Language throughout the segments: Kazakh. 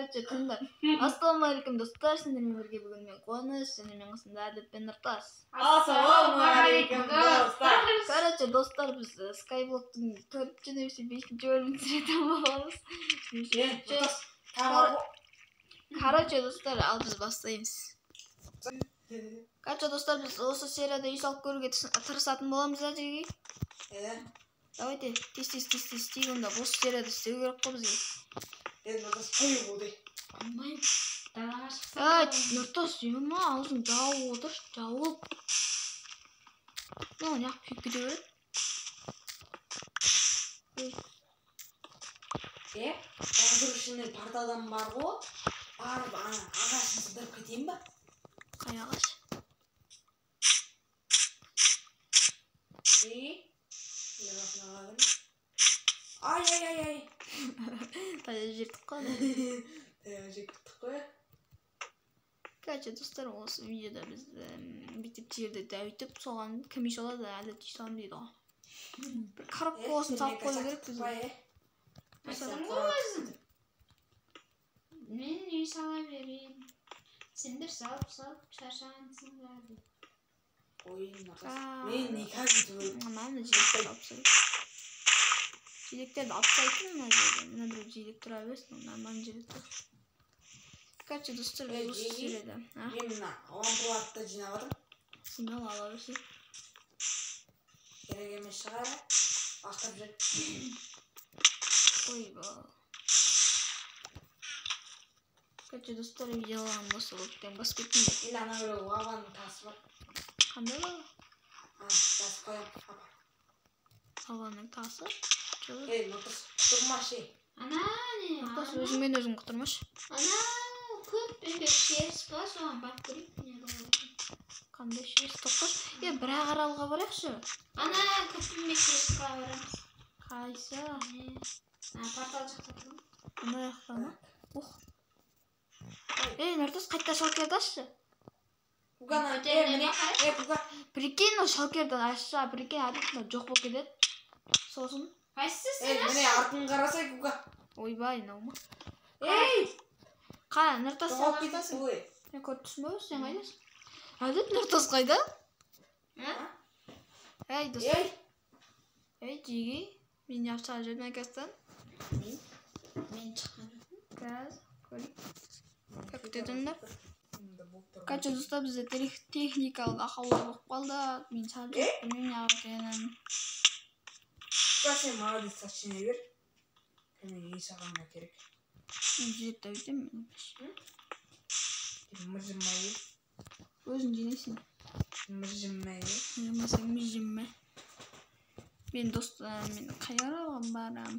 Короче, тыңдар. Ассалаумағалейкум, достар. Сендермен бірге бүгін мен Қуаныш, және мен қасымда Әділет пен Нұртас. Ассалаумағалейкум, достар. Короче, достар, біз Skyblock-тың төртінші немесе бесінші бөлімін түсіретін боламыз. Короче, достар, ал біз бастаймыз. Короче, достар, біз осы серияда үй салып көруге тырысатын боламыз да, жеге. Давайте, тез тез тез тез істейік онда. Осы серияда істеу керек қой бізге. Нұртас қою болды. Алмаймын. Далаға шықсам. Ай, Нұртас, ема, аузың жауып отыр, жауып. Ну, неғып күйіп кете береді? Разрушенный порталдан бар ғой. Барып ана ағашын сындырып кетейін ба? Қай ағаш? Ай, ай, ай, ай. Таяқ жеттік қой. Таяқ жеттік қой. Короче, достар, осы видеода біз бүйтіп жерді дәуітіп, соған кім үй салады, әлі үй саламын дейді ғой. Бір коробка болсын салып қою керек бізге. Айтсам ғой өзім. Мен үй сала берейін. Сендер салып-салып шаршағансыңдар деп. Ой, Нұртас. Мен никак өтіп. Мына жидектерді алып тастайын. Жидектерді алып тастайтын мына жерде. Мына біреу жидек тұра берсін, нормально жидек тұр. Короче, достар, біз осы серияда. Мен мына лампаларды да жинап жатырмын. Сен ала берсең. Керек емес шығар. Ақтап жүр. Ойбай. Короче, достар, видеоларым болса лайктан басып кетіңдер. Енді ана біреу лаваның тасы бар. Қандай лава? Тас қоямын. Лаваның тасы? Ей, Нұртас, құтырмашы. Ана не? Нұртас, өзіңмен өзің құтырмашы. Ана көп бөбек шеріс бар, соған барып көрейік не болады. Қандай шеріс? Тоқташы. Е, бір ақ аралға барайықшы. Ана көп бөбек шеріске барамыз. Қайсы? Ана портал жақта тұр. Ана жақта ма? Ух. Ей, Нұртас, қайта шалкерді ашшы. Прикинь, ол шалкерді ашса, прикинь, әдетінде жоқ болып кетеді. Сосын. Қайсысы сен Міне, артын қарасай, Гуга. Ойбай, мынау ма? Ей! Қара, Нұртас, сен Жоғалып қайдасың? кетіпті ғой. Мен көріп тұрсың ба, сен қайдасың? Әдет, Нұртас қайда? Ей, дос. Ей! Ей, жеге. Мен неғып шығарып жібердім әкестен? Мен шыққан жоқпын. Қазір көрейік. Күте тұрыңдар. Короче, достар, бізде техникалық ақаулар болып қалды. Мен шығарып жібердім, білмеймін неғып екенін. Сен молодец, сочине бер. Мен үй салғанға керек. Мен жерді өтемін, мен. Мыжымай. Өзің жинайсың. Мыжымай. Мыжымасаң мыжыма. Мен достар, мен қай аралға барам?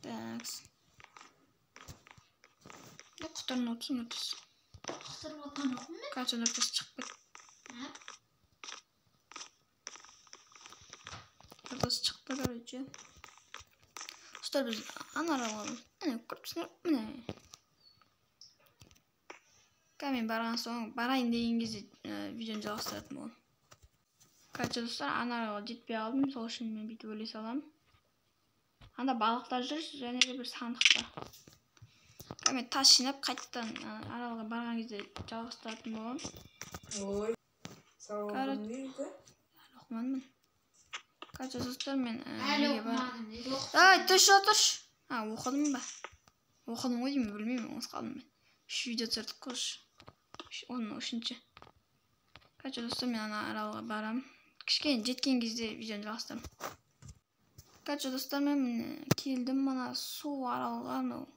Такс. Құтырын отырсың, Нұртас. Құтырып отырған жоқпын мен. Короче, Нұртас шығып кет. Нұртас шықты, короче. Достар, біз ана аралға барамыз. Міне, көріп тұрсыңдар, міне. Қазір мен барған соң, барайын деген кезде видеоны жалғастыратын боламын. Короче, достар, ана аралға жетпей қалдым, сол үшін мен бүйтіп өле саламын. Анда балықтар жүр, және де бір сандық бар. Қазір мен тас жинап қайтадан аралға барған кезде жалғастыратын боламын. Ой, сау болыңыз. Әлі оқымадым мен. Короче, достар, мен Әлі неге бар- оқымадым дейді. Ай, тұршы, тұршы. А, оқыдым ба? Оқыдым ғой деймін, білмеймін, ұмытып қалдым мен. 3 видео түсірдік қой уже. Оның үшінші. Короче, достар, мен ана аралға барамын. Кішкене жеткен кезде видеоны жалғастырамын. Короче, достар, мен міне келдім мына су аралға, мынау.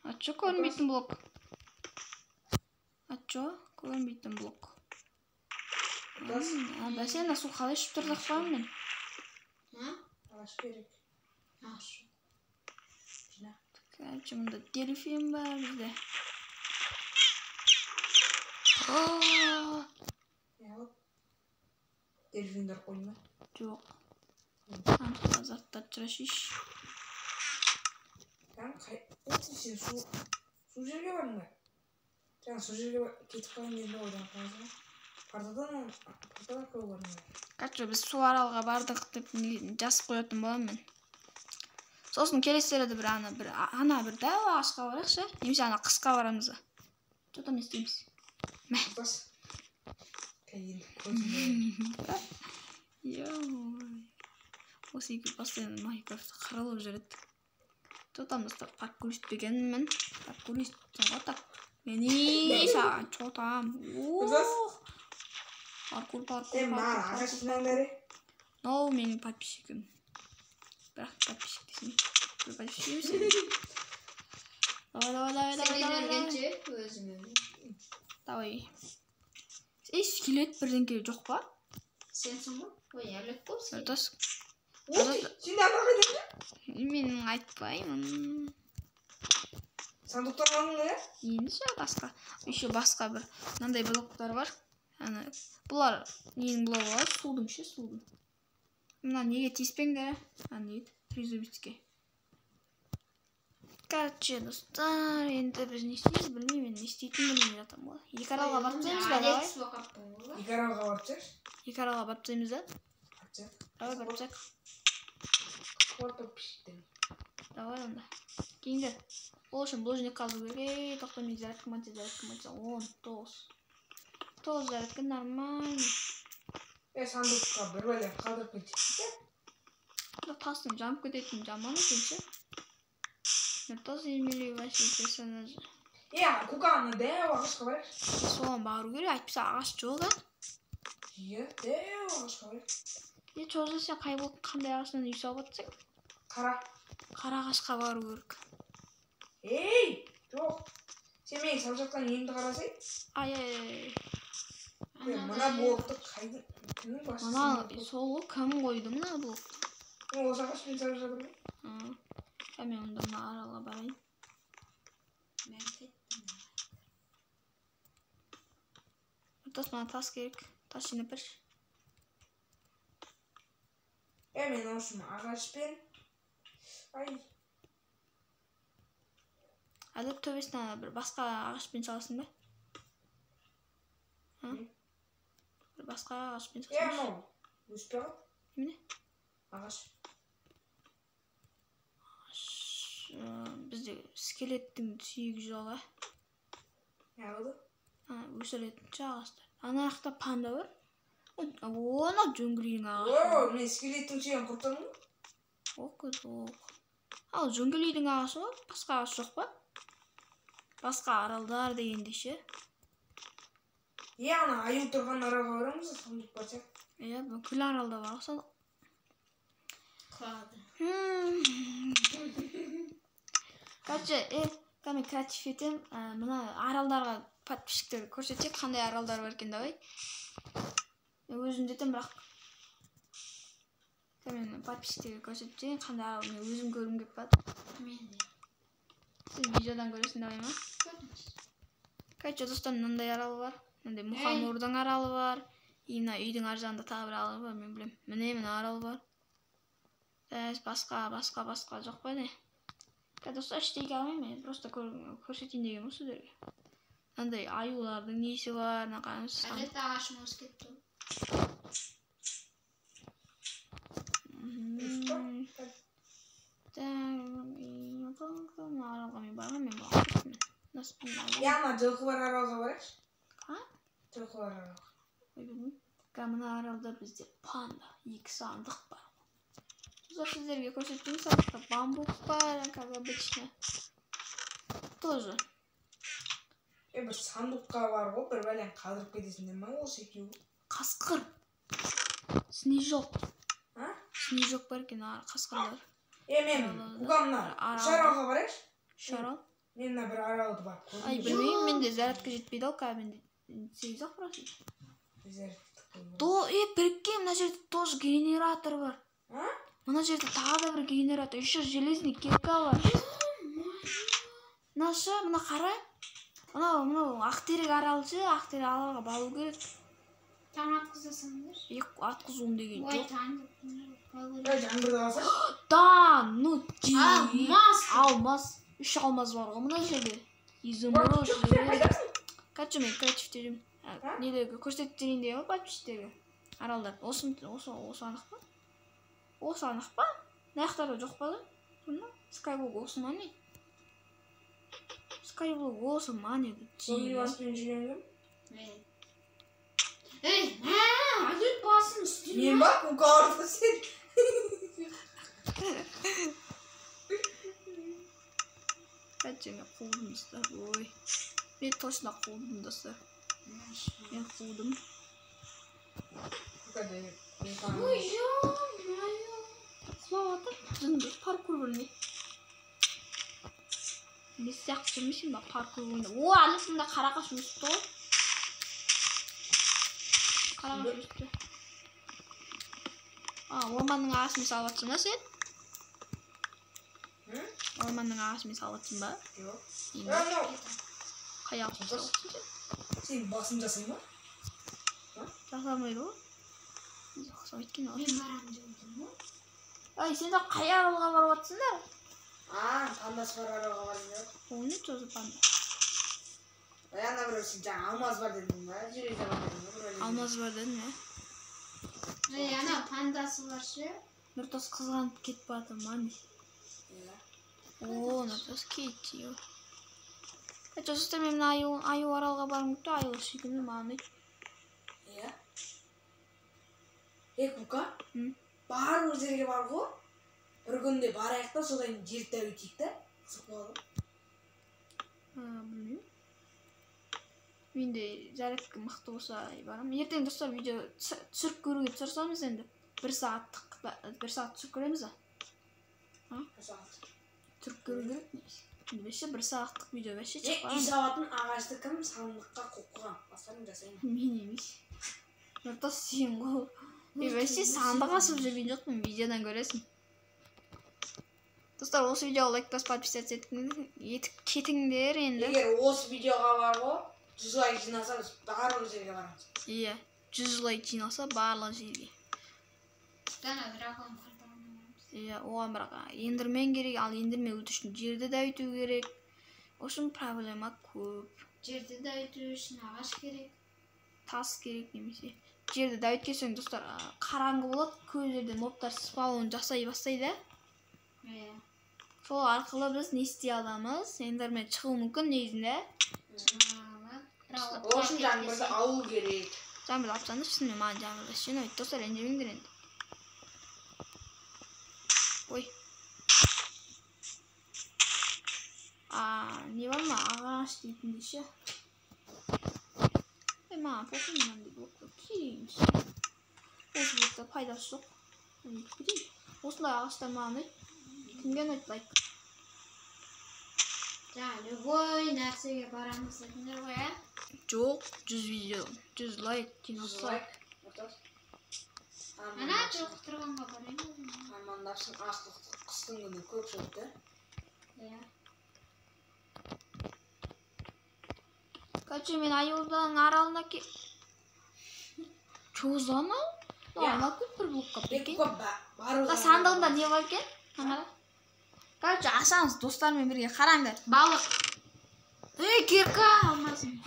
А чё көрінбейтін блок? А чё көрінбейтін блок? А, бәсе, ана су қалай ішіп тұр деп қоямын мен. Ағаш керек. Ағаш. Короче, мында дельфин бар бізде. Дельфиндер қойма? Жоқ. Антықта заттар тұрашиш. Сен су жерге бардың ба? Жаңа су жерге кетіп қалған кезде ойдан қаласың ба? Порталдан арқылы бардың ба? Короче, біз су аралға бардық деп жазып қоятын боламын мен. Сосын келесі серияда бір ана бір ана бір дәу ағашқа барайықшы, немесе ана қысқа барамыз да. Что там не істейміз? Нұртас. Енді көзім. Ё-моё. Осы екеуі постоянно Майнкрафтта қырылып жүреді. Что там достар, паркурист дегенмін. Паркурист ғой так. Мені саған что там? Нұртас. Паркур, паркур, Е, маған паркур, ағаш паркур. жинаңдар, е. Мынау менің подписчигім. Бірақ подписчик десем. Бір подписчик емес енді. Давай, давай, давай, давай, Сен давай, давай. өлгенше өзім өлемін. Давай. Ей, скелет бірдеңке жоқ па? Сенсің ғой? Ой, әлек қой сен. Нұртас, Ой, сен де ана қайда? мен айтпаймын. Сандықтан алдың ғой, иә? Енді ше басқа. Еще басқа бір мынандай блоктар бар. Ана бұлар ненің блогы бар? Судың ше, судың. Мына неге тиіспеңдер? Ана не еді? Трезубецке. Короче, достар, енді біз не істейміз білмеймін, не істейтінін білмей жатырмын ғой. Екі аралға барып тастаймыз ба, давай? Алекс болып қалыппын ғой. Екі аралға барып тастайықшы. Екі аралға барып тастаймыз да? Барып тастайық. Давай барып тастайық. Қуат подписчиктер. Давай онда. Келіңдер. Ол үшін булыжник қазу керек. Ей, тоқта, мен зарядка матя, зарядка матя. 10, 9. 9 зарядка нормально. Е, сандыққа бір бәле қалдырып кетейік. Мына тастың жанып кететін жаман екен ше. Нұртас Емелей вообще персонаж. Е, Кука, ана дәу ағашқа барайықшы. Соған бару керек, әйтпесе ағаш жоқ, а? Иә, дәу ағашқа барайық. Е, чозы, сен қай блок қандай ағаштан үй салып жатсың? Қара. Қара ағашқа бару керек. Ей, жоқ. Сен менің салып жатқан үйімді қарасай. Ай, ай, ай. Е, мына блокты қайдың кімнің басшысы? Мына сол ғой, кім қойды мына блокты? Мен осы ағашпен салып жатырмын. А, мен онда мына аралға барайын. Мен кеттім. Нұртас, маған тас керек. Тас жинап берші. Е, мен осы ағашпен. Ай, Әлі төбесіне ана бір басқа ағашпен саласың ба? А? Не? Бір басқа ағашпен е, салсаңшы. мынау өспей қалды. Немене? Ағаш. Бізде скелеттің сүйегі жоқ, а? Не қылды? А, өсіретін ше ағаштар. Ана жақта панда бар. О, анау джунглидің ағашы. О, мен скелеттің сүйегін құрттым ғой. Ок, ок. Ал джунглидің ағашы ғой, басқа ағаш жоқ па? Басқа аралдар дегенде ше. Е, ана аю тұрған аралға барамыз ба, сандық бар сияқты. Иә, бүкіл аралда бар ғой сандық. Құлады. Короче, мен креатив етемін. Мына аралдарға подписчиктерге көрсетейік, қандай аралдар бар екен, давай. Мен өзім де етемін, бірақ мен подписчиктерге көрсетіп жіберейін, қандай арал, мен өзім көргім келіп барады. Мен де. Сен видеодан көресің, давай ма? Көріңіз. Короче, достар, мынандай арал бар. Мынандай Мұхамурдың аралы бар. И мына үйдің ар жағында тағы бір арал бар, мен білемін. Міне, мына арал бар. Дәс, басқа, басқа, басқа жоқ па не? Достар, ештеңе алмаймын, мен просто көрсетейін дегенмін ғой сіздерге. Мынандай аюлардың несі бар, мына қараңыз. Әдетте ағашым өсіп кетті. Мына аралға мен барғанмын, мен бұған кеттім. Е, ана жылқы бар аралға барайықшы. А? Жылқы бар аралға. Ой, білмеймін. Мына аралда бізде панда, екі сандық бар. Достар, сіздерге көрсетейін, сандықта бамбук бар, как обычно. Тоже. Е, бір сандыққа бар ғой, бір бәлен қалдырып кетесіңдер ма осы екеуі? Қасқыр. Снежок. А? Снежок бар екен, қасқырлар. Е, мен Кука мына үш аралға барайықшы. Үш арал. Мен мына бір аралды барып көрдім. Ай, білмеймін, менде зарядка жетпейді ау, қазір менде 8-ақ процент. Зарядка. Прикинь, мына жерде тоже генератор бар. А? Мына жерде тағы да бір генератор, еще железный кирка бар. Мына ше, мына қара. Мынау, мынау Ақтерек аралы ше, Ақтерек аралға бару керек. Таң атқызасыңдар. Екі атқызуым деген Ой, жоқ. таң деп. Е, жаңбырды алсайшы. Да, ну ди. Алмаз. Алмаз. 3 алмаз бар ғой мына жерде. Изумруд. Жоқ, сен қайдасың? Короче, мен креативте жүрмін. А? Нелерге көрсетіп жіберейін деген ғой подписчиктерге. Аралдар. Осы, осы, осы анық па? Осы анық па? Мына жақтарда жоқ па? Мына скайблок осы ма не? Скайблок осы ма не? Зомби баспен жүрген кім? Мен. Ей, әдет басын үстіне. Мен ба? Кука ұрды сен. Короче, мен қудым, достар. Ой. Мен точно қудым, достар. Мен қудым. Кука деген. Ой, ё-моё. Құлап жатыр. Жынды паркур бөлме. Не сияқты жүрмейсің ба паркур бөлме? О, әлі сонда қарағаш өсіпті ғой. Қарағаш өсіпті. А, орманның ағашымен салып жатсың ба сен? Орманның ағашымен салып жатсың ба? Жоқ. Енді Анау. қай ағашпен салып жатсың сен? Сен басын жасай ма? Жасамайды ғой. Ұқсап кеткен Мен барамын деп отырмын ғой. Ай, сендер қай аралға барып жатсыңдар? А, пандасы бар аралға барып жатыр. Ол не тоже панда? Ой, ана біреу сен жаңа алмаз бар дедің ба? Железо бар дедің ба? Біреу Алмаз бар дедім, иә. Ей, ана пандасы бар ше. Нұртас қызғанып кетіп бара ма не? Иә. О, Нұртас кетті. Короче, достар, мен мына аю аралға барғым келіп тұр. Аю сүйкімді маған ұнайды. Иә. Ей, Кука, М? барлық жерге бар ғой. Бір күнде барайық та, содан кейін жерді тәу етейік та. Қызық болады. Білмеймін. Менде зарядка мықты болса барамын. Ертең, достар, видео түсіріп көруге тырысамыз енді. Бір сағаттық, бір сағат түсіріп көреміз а? Бір сағат. Түсіріп көру керек негізі. Енді вообще бір сағаттық видео вообще Е, үй шықпаған. салатын ағашты кім сандыққа қойып қойған? Басқаның жасаймын. Мен емес. Нұртас сен ғой. Мен вообще сандық ашып жүрген жоқпын, видеодан көресің. Достар, осы видеоға лайк басып подписаться етіп кетіңдер енді. Егер осы видеоға бар ғой, 100 лайк жинаса біз барлық жерге барамыз. Иә, 100 лайк жиналса барлық жерге. Ана дракон порталына барамыз. Иә, оған бірақ ендірмен керек, ал ендірмен өту үшін жерді де өту керек. В общем, проблема көп. Жерді де өту үшін ағаш керек. Тас керек немесе. Жерді де өткен соң, достар, қараңғы болады, көп жерде мобтар спаун жасай бастайды. Иә. Сол арқылы біз не істей аламыз? Ендірмен шығуы мүмкін негізінде. Шыға. Бірақ Ол үшін жаңбырды алу керек. Жаңбырды алып тастаңдаршы, шынымен маған жаңбыр вообще ұнайды. Достар, ренжімеңдер енді. Ой. А, не бар ма? Ағаш дейтіндей ше. Ей, маған похуй, мынандай блоктар керек емес. Осы блоктар пайдасы жоқ. Мен өтіп кетейін. Осындай ағаштар маған ұнайды. Кімге ұнайды лайк? Жаңа любой нәрсеге барамыз дедіңдер ғой, ә? Жоқ, 100 видео, 100 лайк 100 жиналса. лайк. Нұртас. Ана жылқы тұрғанға барайын ба? Армандапсың, ақтық қыстың күні көп шөпті. Иә. Короче, мен аюдың аралына Чё за анау? Иә. Ана көп бір блокқа Е, прикинь. Кука, барлық Мына сандығында не бар екен? Қара. Короче, ашамыз достармен бірге қараңдар. Балық. Ей, кирка! Алмазым.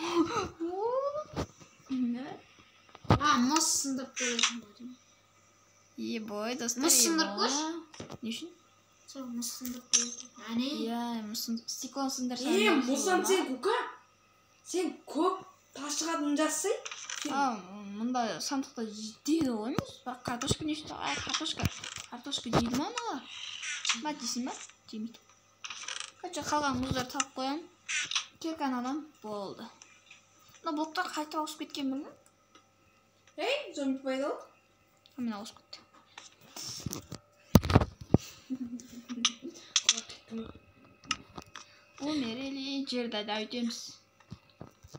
Не? А, мұз сындырып қоятын болдым. Ебой, достар. Мұз сындырып ебой. қойшы. Не үшін? Сол мұз сындырып қоятын. Әне. Иә, мұз стеклоны сындырсаң. Е, мұздан сен, Кука, сен көп тас шығатын жазсай. А, мында сандықта жетеді ғой мұз. Бірақ картошка не үшін? Ай, картошка. Картошка жейді ма аналар? Ма жейсің ба? Жемейді. Короче, қалған мұздарды салып қоямын. Кирканы аламын. Болды. Мына блоктар қайта ауысып кеткен білмеймін. Ей, зомби пайда болды. Міне ауысып кетті. Умерели жерді да өтеміз.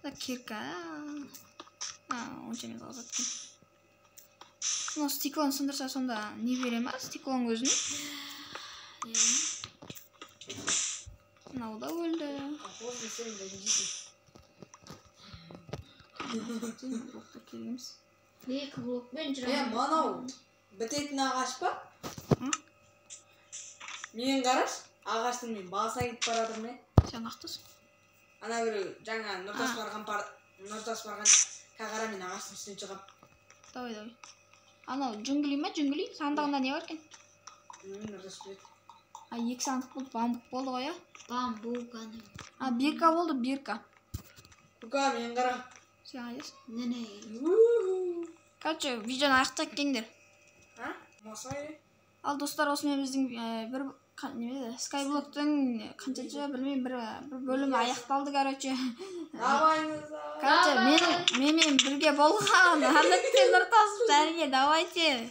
Да кирка. А, онша емес алып жатқан. Мынау стеклоны сындырса сонда не бере ма? Стеклоның өзін. Иә. Мынау да өлді. Колхозный сен ренжисің. Блокта керек емес. Екі блокпен Е, жүремін. мынау бітетін ағаш па? М? Мен қараш, ағаштың мен басына кетіп бара жатырмын, е. Сен ақтысың. Ана біреу жаңа Нұртас А. барған пар Нұртас барған қағара мен ағаштың үстіне шығып. Давай, давай. Анау джунгли ма, джунгли? Сандығында не бар екен? Білмеймін, Нұртас біледі. А, екі сандық болды, бамбук болды ғой, иә? Бамбук ана. А, бирка болды, бирка. Лука, мен қара. Сен қайдасың? Не. Уху. Короче, видеоны аяқтайық, келіңдер. А? Масай. Ал, достар, осымен біздің бір неме еді, скайблоктың қаншаншы, білмеймін, бір бөлімі аяқталды, короче. Давай. Короче, менің менімен бірге болған Арнат пен Нұртас және давайте.